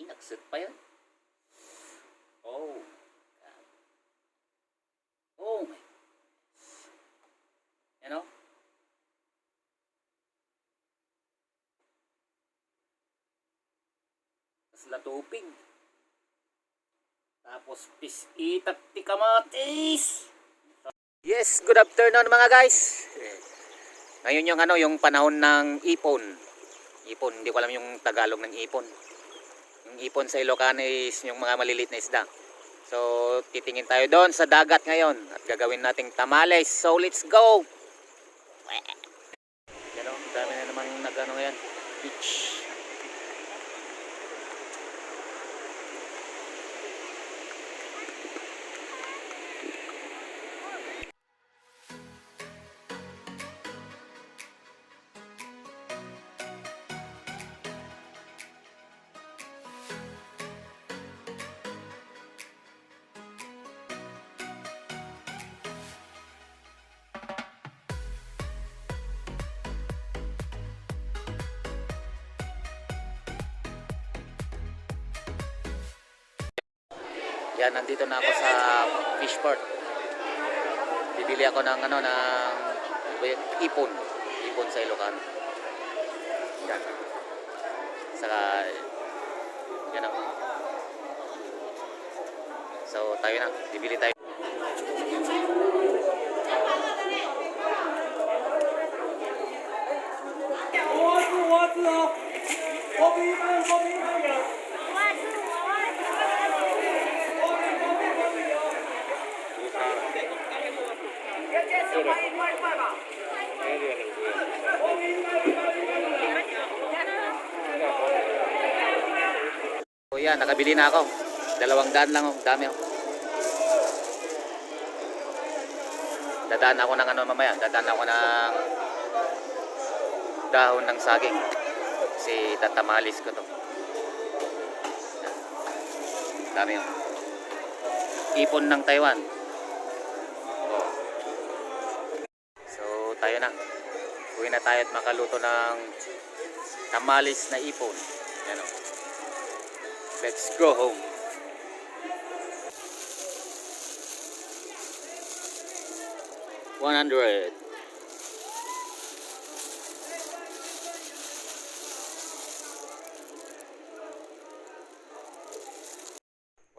Nagsut pa yun. Oh. God. Oh my. You know? Tapos latupig. Tapos pisit at tikamatis. Yes, good afternoon mga guys. Ngayon yung yung panahon ng ipon. Ipon, hindi ko alam yung Tagalog ng ipon. Yung ipon sa Ilocano is yung mga maliliit na isda. So, titingin tayo doon sa dagat ngayon at gagawin nating tamales. So, let's go! Yan o, dami na naman nag-ano ngayon. Beach. Yan, nandito na ako sa fishport. Bibili ako ng ipon. Ipon sa Ilocano. Yan. Saka yan o. So tayo na, bibili tayo. So yan, nakabili na ako. 200 lang oh, dami oh. Dadaan ako ng mamaya, dadaan ako ng dahon ng saging. Kasi tatamalis ko to. Dami oh. Ipon ng Taiwan. Oh. So tayo na. Uwi na tayo at makaluto ng tamalis na ipon. Yan oh. Let's go home. $100.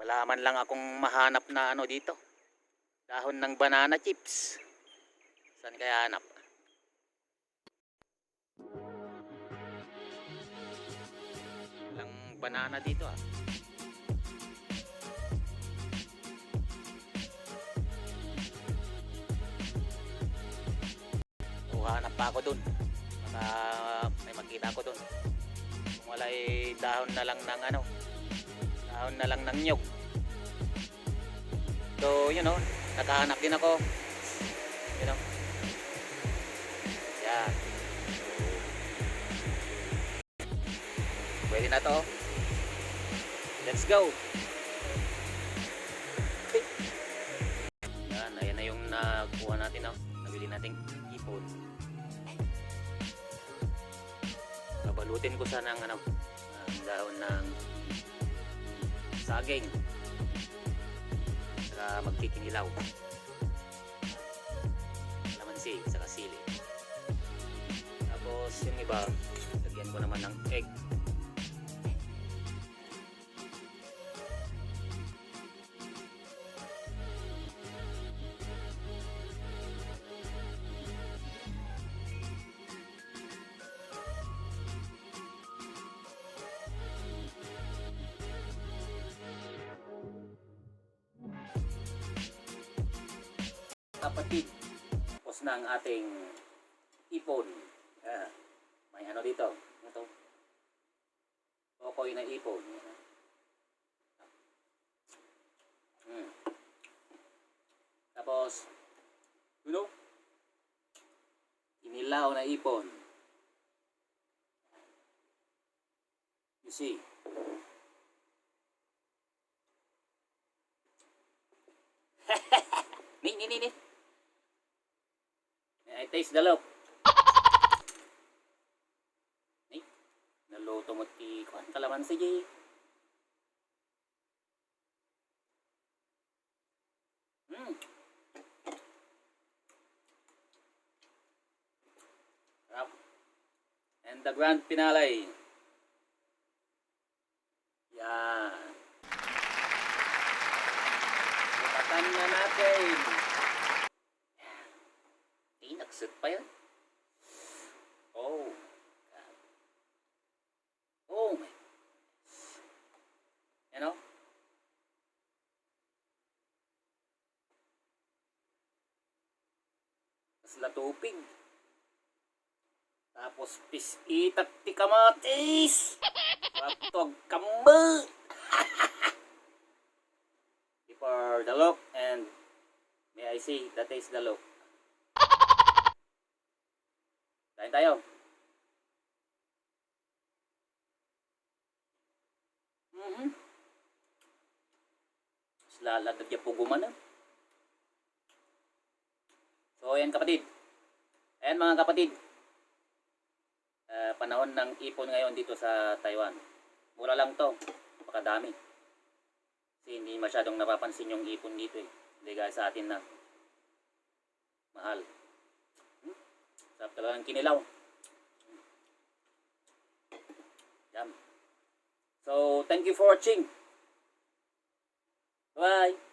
Wala man lang akong mahanap na dito. Dahon ng banana chips. Saan kaya hanap? Walang banana dito ah. Hanap pa ako dun. Baka may makita ako dun. Kung wala dahon na lang ng dahon na lang ng nyog. So you know, nakahanap din ako. You know. Yan. Pwede na to. Let's go. Yan, ayan na yung nakuha natin nabili nating ipon. Babalutin ko sana ng dahon ng saging. Saka magkikinilaw. Lamansi, saka sili. Tapos yung iba, lagyan ko naman ng egg. Kapatid, tapos na ang ating ipon. May dito. Ito. Tokoy na ipon. Tapos, inilaw na ipon. You see? Ni. I taste the love. Naluto mo ti kalamansi di. the grand finale. Yan. Bukatan na natin. Nagsut pa yun. Oh. God. Oh my. You know? Kasla tupig. Tapos pisitak ti kamatis. Raptog kamba. For the look and may I see that is the look. Kain tayo. Lalagdag niya po gumana. So ayan kapatid. Ayan mga kapatid. Panahon ng ipon ngayon dito sa Taiwan. Mura lang to. Napakadami. Kasi hindi masyadong napapansin yung ipon dito eh. Hindi gaya sa atin na mahal. Sarap talaga ng kinilaw. Yan. So, thank you for watching. Bye!